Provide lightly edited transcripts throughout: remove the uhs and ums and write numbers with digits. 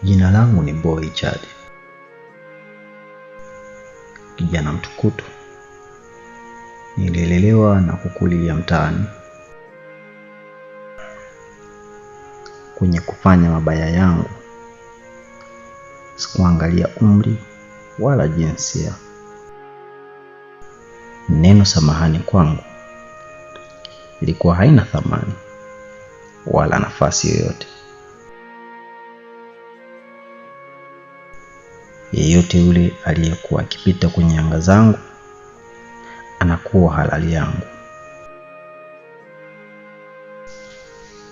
Jina langu ni Boy Chad, kijana mtukutu. Nililelewa na kukulia mtaani. Kwenye kufanya mabaya yangu sikuangalia umri wala jinsia. Neno samahani kwangu ilikuwa haina thamani wala nafasi yoyote. Yeyote yule aliyekuwa akipita kwenye anga zangu anakuwa halali yangu.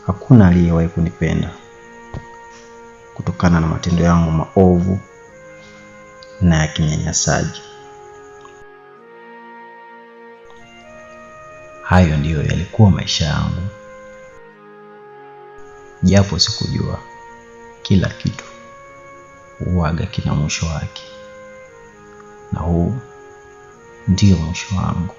Hakuna aliyewahi kunipenda kutokana na matendo yangu maovu na ya kinyanyasaji. Hayo ndiyo yalikuwa maisha yangu, japo sikujua kila kitu huwaga kina mwisho wake, na huu ndio mwisho wangu.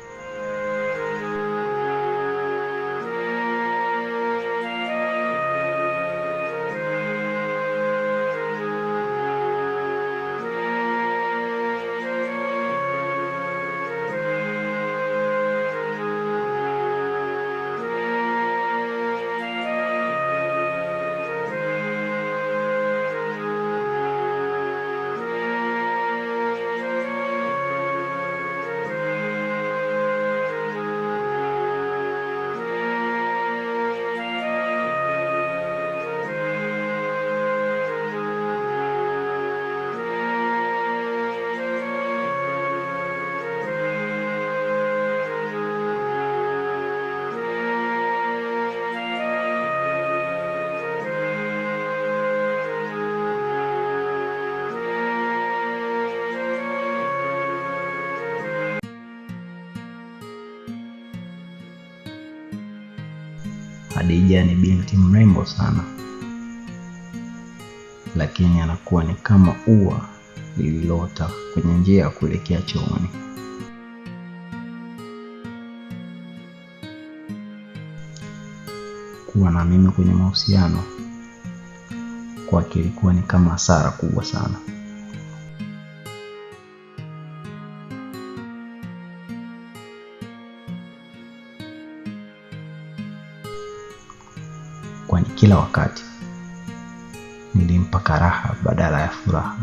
Hadija ni binti mrembo sana, lakini anakuwa ni kama ua lililota kwenye njia ya kuelekea chooni. Kuwa na mimi kwenye mahusiano kwake ilikuwa ni kama hasara kubwa sana. Kwani kila wakati nilimpa karaha badala ya furaha.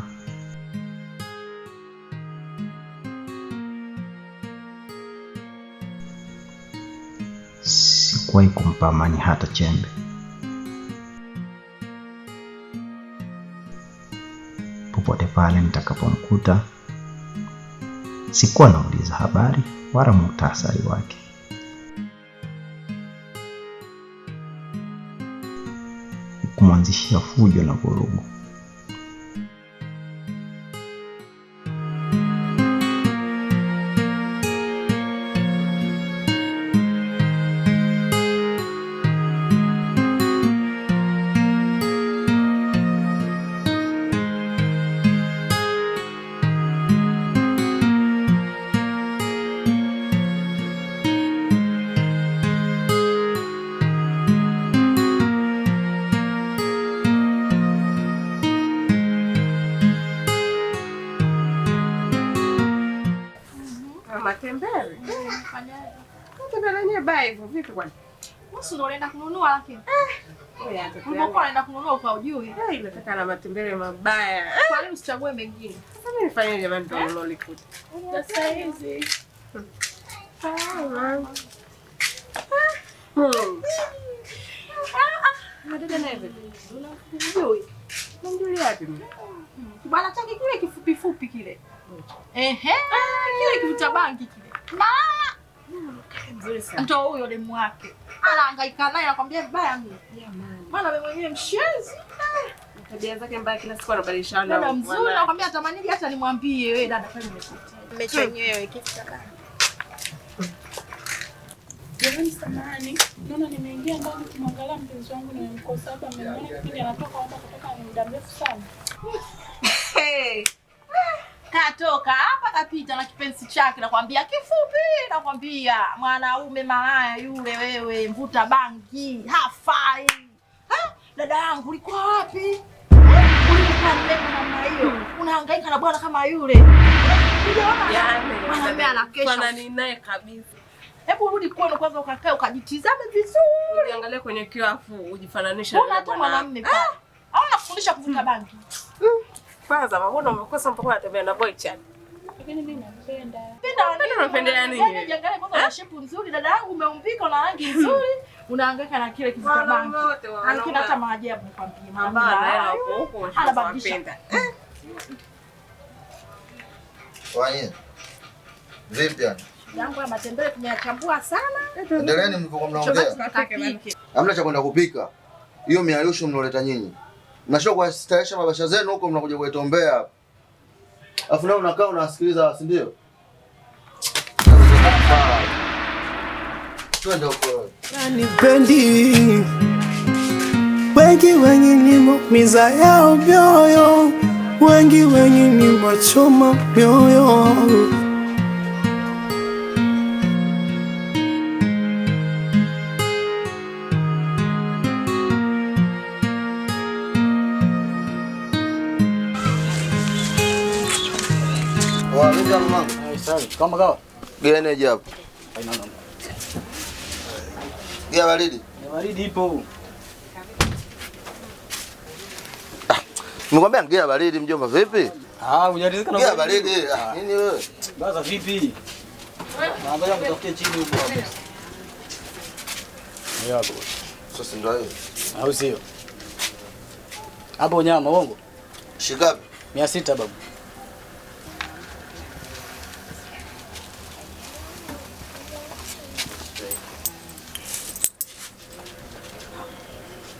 Sikuwahi kumpa amani hata chembe. Popote pale nitakapomkuta, sikuwa nauliza habari wala muhtasari wake. Kumwanzishia fujo na vurugu. Matembele. Matembele yenyewe baya hivyo vipi kwani? Wewe ndio unaenda kununua lakini. Ulikuwa unaenda kununua kwa ujui. Nataka na matembele mabaya. Kwa nini usichague mengine? Sasa mimi nifanyeje jamani ndio ulolikuta? Sasa hizi. Madada naye vipi? Unamjui? Namjulia wapi mimi? Bwana chake kile kifupi fupi kile. Ehe, kile kivuta bangi kile. Mzuri sana. Ndio huyo demu wake. Anahangaika naye anakwambia vibaya mimi. Jamani. Maana wewe mwenyewe mshenzi. Tabia zake mbaya kila siku anabadilishana. Dada mzuri anakwambia atamani hata nimwambie wewe dada kwani umekuta. Mmechenyewe kitu kaka. Jamani, samahani, naona nimeingia ndani kumwangalia mpenzi wangu nimemkosa hapa. Mmemwona kipindi anatoka hapa kutoka ni muda mrefu sana. Hey. Katoka hapa kapita na kipenzi chake nakwambia kifupi, nakwambia mwanaume malaya yule wewe, mvuta bangi, hafai. Ha? Dada yangu ulikuwa wapi? Ulikuwa Unahangaika na bwana kama yule. Yaani Mwanamume anakesha. Fanani naye kabisa. Hebu rudi kwenu kwanza ukakae ukajitizame vizuri. Ujiangalie kwenye kioo afu ujifananishe na Una hata mwanamume pale. Au nakufundisha kuvuta bangi. Kwanza mbona umekosa mpaka unatembea na boy chat? Lakini mimi nampenda. Penda nini? Unapendea nini? Yaani jiangalie kwanza una shape nzuri, dada yangu umeumbika una rangi nzuri, unahangaika na kile kivuta bangi. Lakini hata maajabu nikwambie. Ambao hapo huko anabadilisha. Waye. Vipi yani? Yangu ya matembele tumeyachambua sana. Endeleeni mlivyokuwa mnaongea. Hamna cha kwenda kupika. Hiyo miayusho mnaoleta nyinyi. Mnashoka kuwastarisha mabasha zenu huko mnakuja kuitombea hapa. Alafu nao unakaa unawasikiliza, si ndio? Twende huko. Nipendi wengi wenye ni miza yao mioyo, wengi wenye ni machoma mioyo. Kama kawa. Geneje hapo. Haina noma. Gia baridi. Ni baridi ipo. Nimekwambia gia baridi mjomba vipi? Ah, hujaridhika na gia baridi. Nini wewe? Baza vipi? Naangalia kutafutia chini huko hapo. Yako. Sasa ndio hiyo. Au sio? Hapo nyama uongo? Shikapi? 600 babu.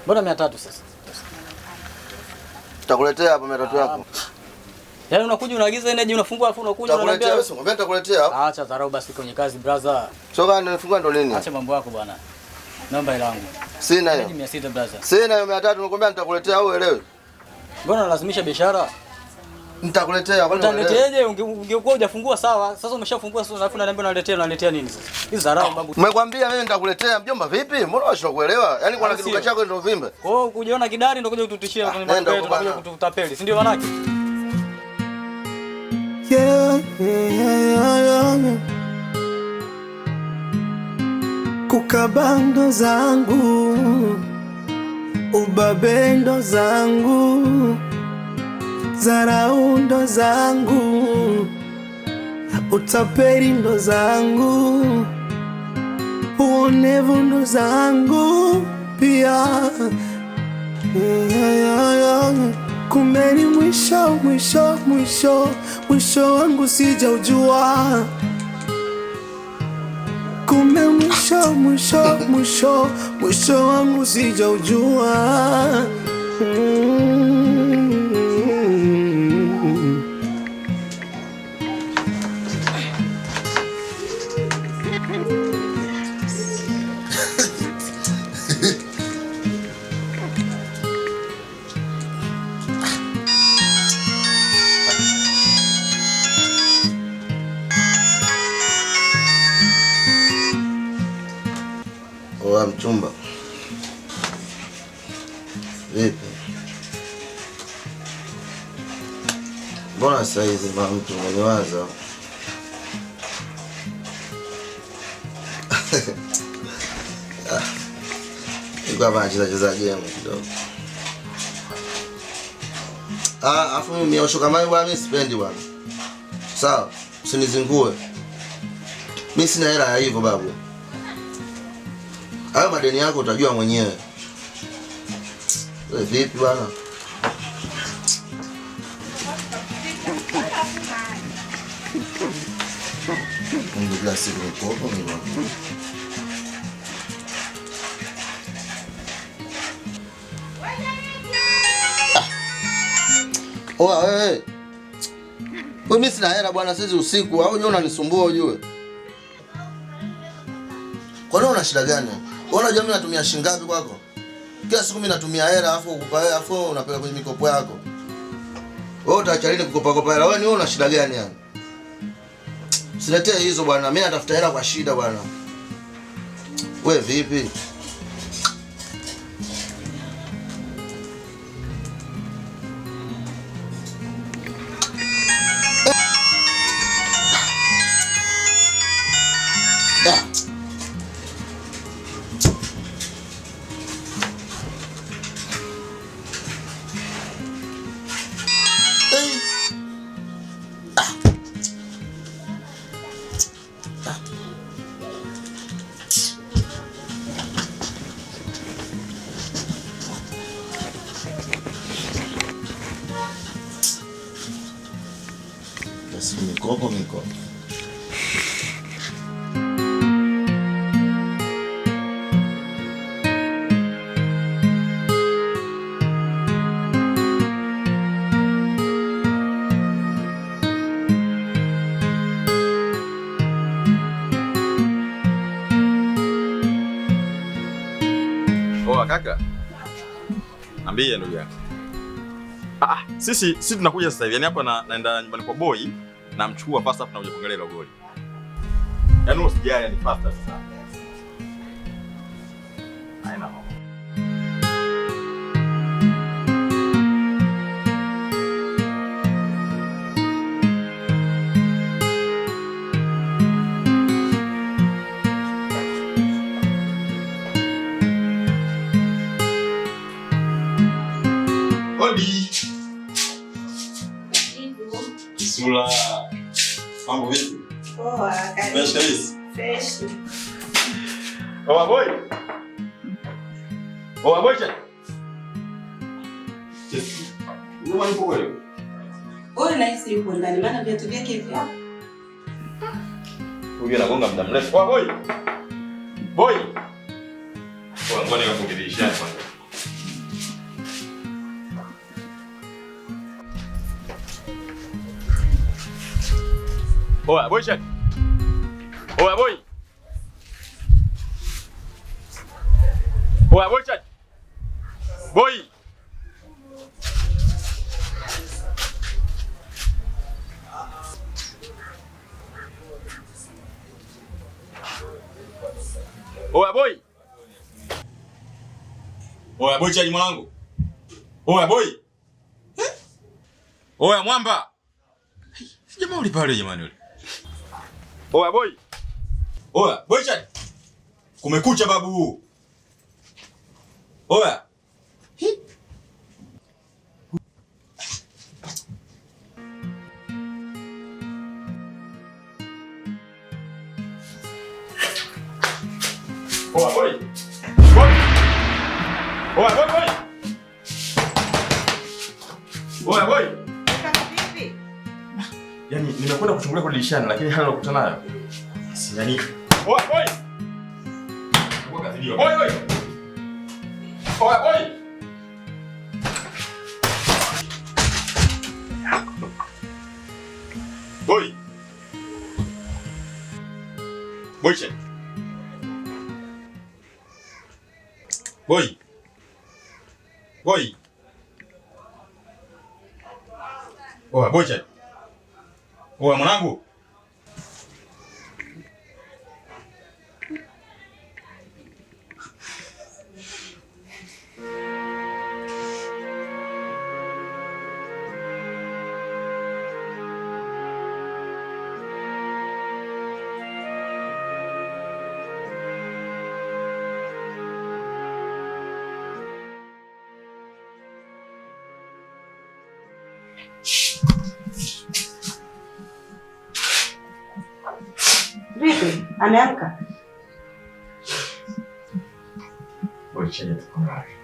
Mbona 300 sasa? Nitakuletea hapo 300 yako. Yaani unakuja unaagiza energy unafungua alafu unakuja unaniambia. Nitakuletea wewe, nitakuletea. Acha dharau basi kwenye kazi brother. So gani nifungua ndo nini? Acha mambo yako bwana. Namba yangu. Sina hiyo. 600 brother. Sina hiyo 300 nimekwambia nitakuletea au uelewe. Mbona unalazimisha biashara? Nitakuletea kwani utanileteaje? Ungekuwa hujafungua sawa. Sasa umeshafungua sasa alafu unaniambia unaletea, unaletea nini sasa? Hizi dharau babu. Nimekwambia mimi nitakuletea mjomba vipi? Mbona unashindwa kuelewa? Yaani kwa kiduka chako ndio vimbe. Kwa hiyo kujiona kidari ndio kuja kututishia kwenye mambo yetu, kuja kututapeli, si ndio maana yake? Yeah, yeah, yeah. Kukabando zangu, ubabendo zangu, zaraundo zangu, utaperi ndo zangu, uonevu ndo zangu pia. Yeah, yeah, yeah. Kumbe ni mwisho, mwisho, mwisho, mwisho wangu sijaujua. Kumbe mwisho, mwisho, mwisho, mwisho wangu sijaujua. Oa mchumba. Vipi? Mbona sasa hizi mtu unaniwaza? Niko hapa nacheza cheza game kidogo. Ah, afu mimi miosho kama hiyo bwana mimi sipendi bwana. Sawa, usinizingue. Mimi sina hela ya hivyo babu. Hayo madeni yako utajua mwenyewe. Wewe vipi bwana? Mungu kila siku mkopo mimi. Oa wewe. Wewe mimi sina hela bwana sisi usiku au wewe unanisumbua ujue. Kwa nini una shida gani? Unajua mimi natumia shilingi ngapi kwako? Kila siku mimi natumia hela afu ukupa wewe afu unapeleka kwenye mikopo yako. Wewe utaacha lini kukopa kopa hela? Wewe ni una shida gani yani? Usiletee hizo bwana. Mimi natafuta hela kwa shida bwana. Wewe vipi? Si mikopo mikopo. Poa kaka. Ambie ndugu yangu. Sisi tunakuja sasa hivi. Yaani hapa naenda nyumbani kwa boy namchukua fast afu nakuja kuangalia ile goli. Yaani usijali ni fast sasa. Haina mambo. Odi. Sula. Mambo vipi? Poa, Fresh kabisa. Fresh. Oa boy. Oa boy. Yes. Unaona yupo wewe? Huyu nahisi yupo ndani maana viatu vyake hivi hapo. Huyu anagonga muda mrefu. Oa boy. Boy. Poa, ngoja nikakudirishia kwanza. Oa boy chat. Oa boy. Oa boy chat. Boy. Oa boy. Oa boy chat mwanangu. Oa boy. Eh? Oa mwamba. Si jamaa uli pale jamani ule. Oya boy. Oya boy chat. Kumekucha babu. Oya. Oya boy. Boy. Oya boy boy. Oya boy. Yaani nimekwenda kuchungulia kwa dirishani lakini hali nilokutana nayo. Si yani. Oya boy. Kwa kazidiwa. Boy boy. Oya boy. Boy. Boy che. Boy. Boy. Oya boy che. Oya mwanangu. Vipi? Ameamka? Boy che tuko naye.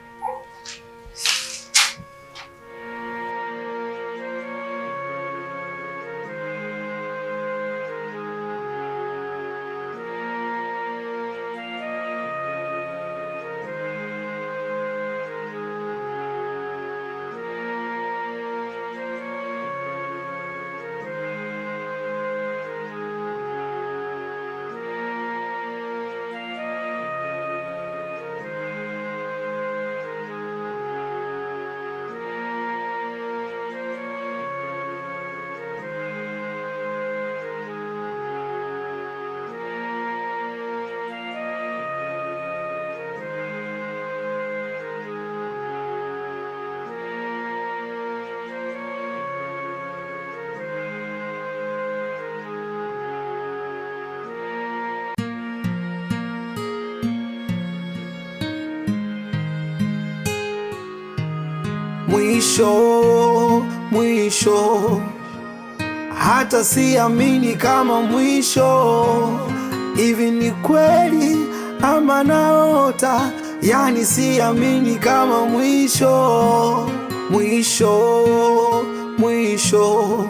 Mwisho, mwisho, hata siamini kama mwisho. Hivi ni kweli ama naota? Yani siamini kama mwisho. Mwisho, mwisho,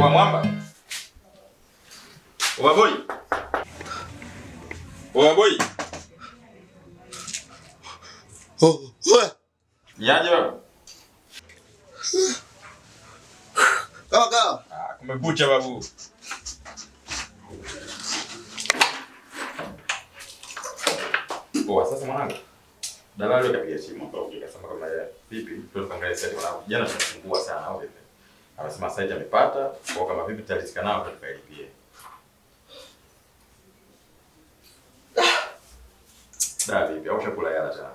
Oa mwamba. Oa boy. Oa boy. Oh, oa. Niaje baba? Kawa kawa. Ah, kumekucha babu. Poa, sasa mwanangu. Dalali kapiga simu hapa ukikasema kama yeye vipi? Tuangalie sasa mwanangu. Jana tunasumbua sana au vipi? Amesema site amepata, kwa kama vipi tutalizika nao tukailipie. Da vipi? Au chakula yala tena.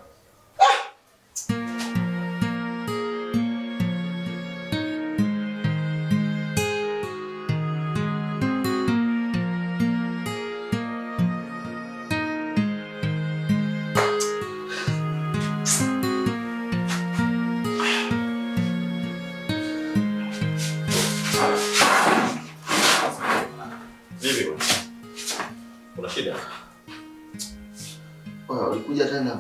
Vipi bwana? Kuna shida? Wewe ulikuja tena.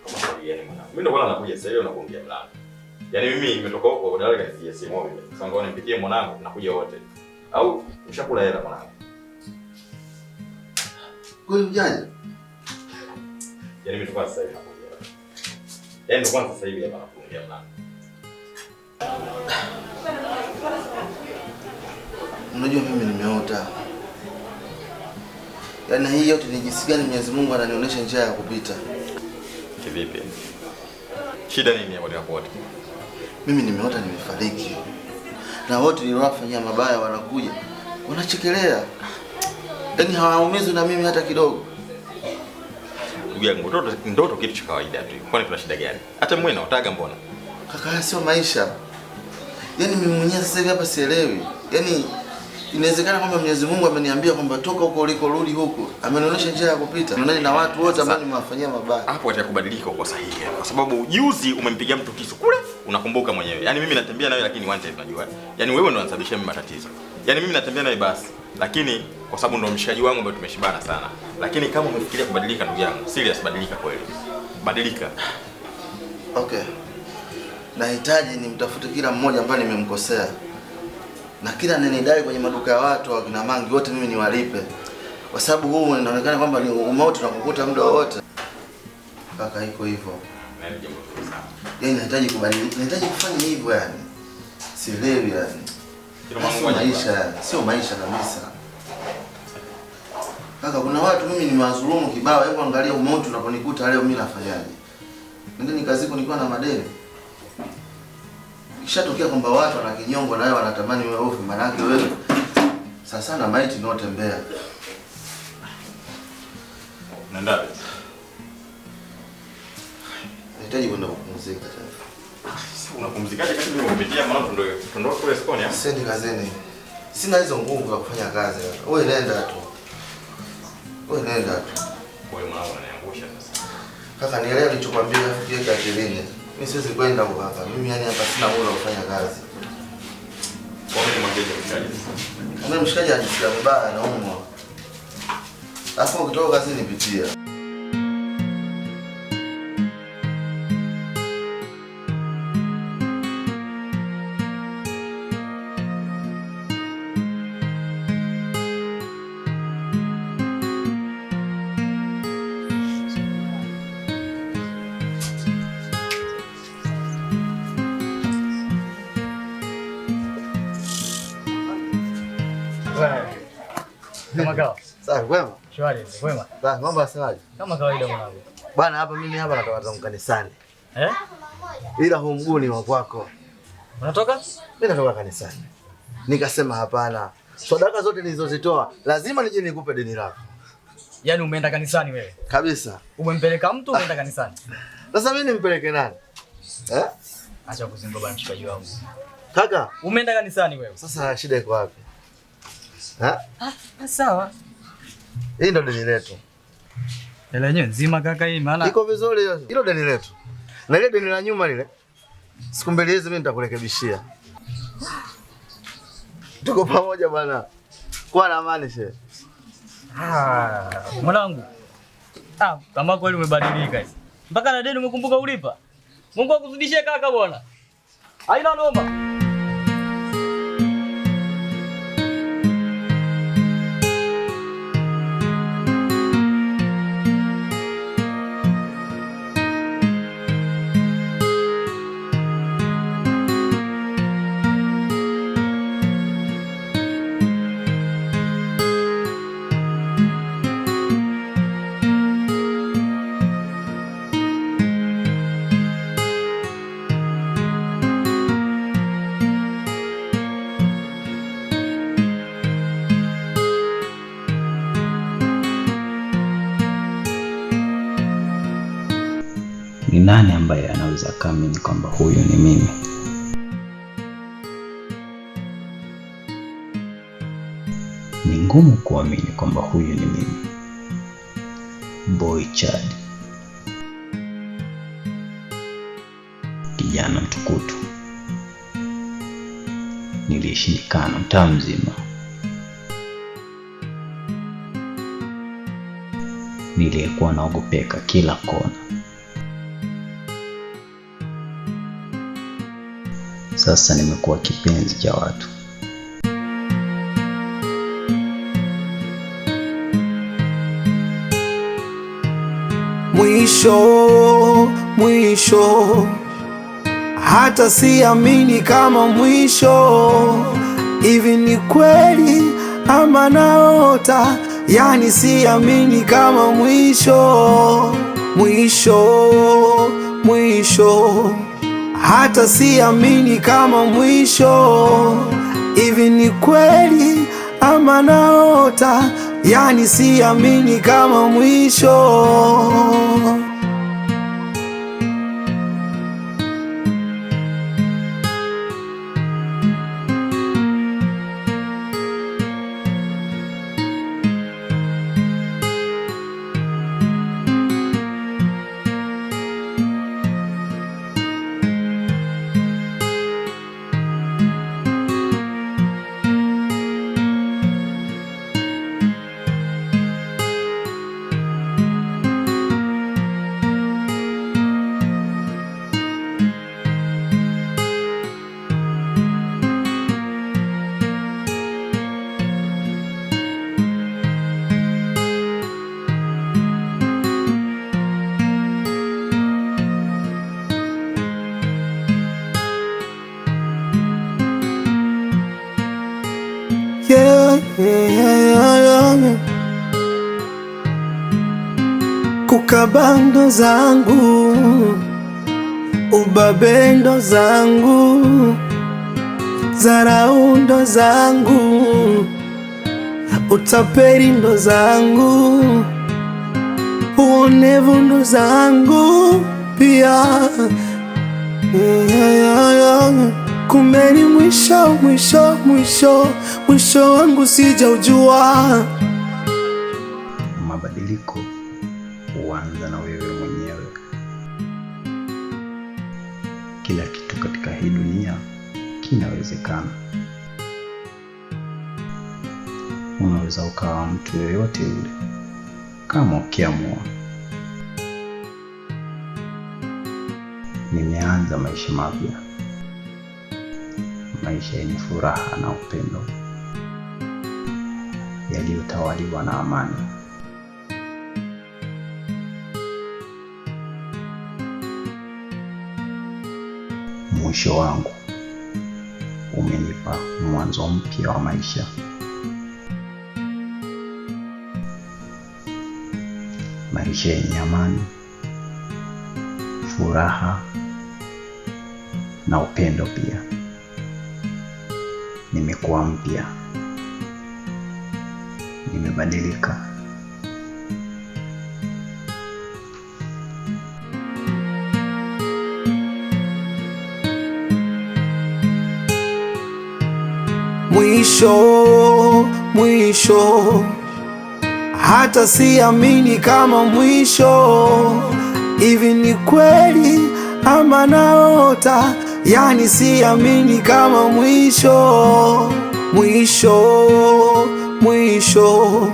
Kama swali gani mwanangu? Mimi ndo bwana nakuja sasa hivi nakuongea mlango. Yaani mimi nimetoka huko dalali kanipigia simu mimi. Sasa ngoja nimpigie mwanangu tunakuja wote. Au ushakula hela mwanangu? Kweli mjanja? Yaani mimi ndo sasa hivi nakuja. Yaani ndo kwanza sasa hivi hapa nakuongea mlango. Unajua mimi nimeota. Yaani hii yote ni jinsi gani Mwenyezi Mungu ananionyesha njia ya kupita. Kivipi? Shida nini hapo ninapoota? Mimi nimeota nimefariki. Na wote niliowafanyia mabaya wanakuja, wanachekelea. Yaani hawaumizwi na mimi hata kidogo. Ndugu yangu, ndoto kitu cha kawaida tu. Kwani kuna shida gani? Hata mimi naotaga mbona? Kaka, sio maisha. Yaani mimi mwenyewe sasa hivi hapa sielewi. Yaani inawezekana kwamba Mwenyezi Mungu ameniambia kwamba toka huko uliko rudi huku. Amenionyesha njia ya kupita. Naona na watu wote ambao nimewafanyia mabaya. Hapo katika kubadilika uko sahihi. Kwa sababu juzi umempiga mtu kisu kule, unakumbuka mwenyewe. Yaani mimi natembea nawe lakini one time unajua. Yaani wewe ndo unasababisha mimi matatizo. Yaani mimi natembea nawe basi, lakini kwa sababu ndo mshikaji wangu ambaye tumeshibana sana. Lakini kama umefikiria kubadilika ndugu yangu, serious badilika kweli. Badilika. Okay. Nahitaji nimtafute kila mmoja ambaye nimemkosea. Na kila ananidai kwenye maduka ya watu wa kina Mangi wote mimi niwalipe. Kwa sababu huu inaonekana kwamba ni umauti tunakukuta muda wote. Kaka iko hivyo. Na ni jambo zuri sana. Yaani nahitaji kubadilika, nahitaji kufanya hivyo yani. Sielewi yani. Sio maisha yani, sio maisha kabisa. Kaka kuna watu mimi nimewadhulumu kibao, hebu angalia umauti unaponikuta leo mimi nafanyaje? Ndio nikaziko nilikuwa na madeni. Ikishatokea kwamba watu wana kinyongo na wewe wanatamani wewe ufe, maana yake wewe sasa na maiti inayotembea. Nenda. Nahitaji kwenda kupumzika tena. Sasa unapumzikaje kati mimi nimepitia maana tuondoke kule sokoni hapo? Siendi kazini. Sina hizo nguvu za kufanya kazi. Wewe nenda tu. Wewe nenda tu. Wewe mwanangu unaniangusha sasa. Kaka nielewe nilichokuambia afu kiweke akilini. Mimi siwezi kwenda huko kaka. Mimi yani hapa sina muda wa kufanya kazi. Kwa nini mwambie mshikaji? Mimi mshikaji anajisikia vibaya anaumwa. Alafu ukitoka kazini nipitia. Kama kawa. Sawa, kwema? Shwari, kwema. Sawa, mambo yasemaje? Kama kawaida mwanangu. Bwana hapa mimi hapa natoka zangu kanisani. Eh? Ila huu mguu ni wa kwako. Unatoka? Mimi natoka kanisani. Nikasema hapana. Sadaka zote nilizozitoa lazima nije nikupe deni lako. Yaani umeenda kanisani wewe? Kabisa. Umempeleka mtu umeenda kanisani? Sasa mimi nimpeleke nani? Eh? Acha kuzingua bwana mshikaji wangu. Kaka, umeenda kanisani wewe. Sasa shida iko wapi? Ha? Ah, sawa. Hii ndo deni letu. Hela yenyewe nzima kaka hii maana. Iko vizuri hiyo. Hilo deni letu. Na ile deni la nyuma lile. Siku mbili hizi mimi nitakurekebishia. Tuko pamoja bwana. Kuwa na amani shehe. Ah, mwanangu. Ah, kama kweli umebadilika hizi. Mpaka na deni umekumbuka ulipa. Mungu akuzidishie kaka bwana. Haina noma. Nani ambaye anaweza kaamini kwamba huyu ni mimi? Ni ngumu kuamini kwamba huyu ni mimi. Boy Chad, kijana mtukutu niliyeshindikana mtaa mzima, niliyekuwa naogopeka kila kona. Sasa nimekuwa kipenzi cha watu. Mwisho, mwisho, hata siamini kama mwisho. Hivi ni kweli ama naota? Yani siamini kama mwisho. Mwisho, mwisho, hata siamini kama mwisho. Hivi ni kweli ama naota? Yani siamini kama mwisho. Yeah. Kukabando zangu, ubabendo zangu, zaraundo zangu, utaperindo zangu, uonevundo zangu pia. Yeah. Kumbe ni mwisho, mwisho, mwisho, mwisho wangu sijaujua. Mabadiliko huanza na wewe mwenyewe. Kila kitu katika hii dunia kinawezekana. Unaweza ukawa mtu yoyote yule kama ukiamua. Nimeanza maisha mapya, maisha yenye furaha na upendo, yaliyotawaliwa na amani. Mwisho wangu umenipa mwanzo mpya wa maisha. Maisha yenye amani, furaha na upendo pia. Nimekuwa mpya, nimebadilika. Mwisho, mwisho, hata siamini kama mwisho. Hivi ni kweli ama naota? Yani siamini kama mwisho. Mwisho, mwisho,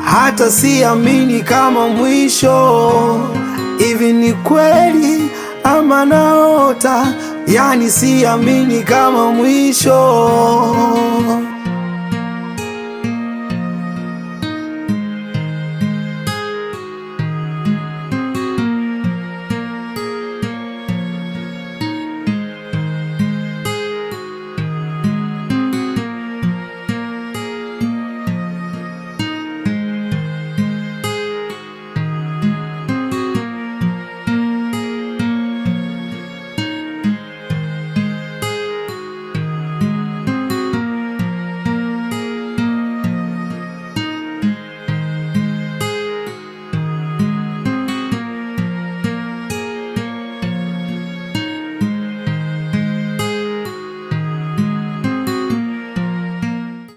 hata siamini kama mwisho. Hivi ni kweli ama naota? Yani siamini kama mwisho.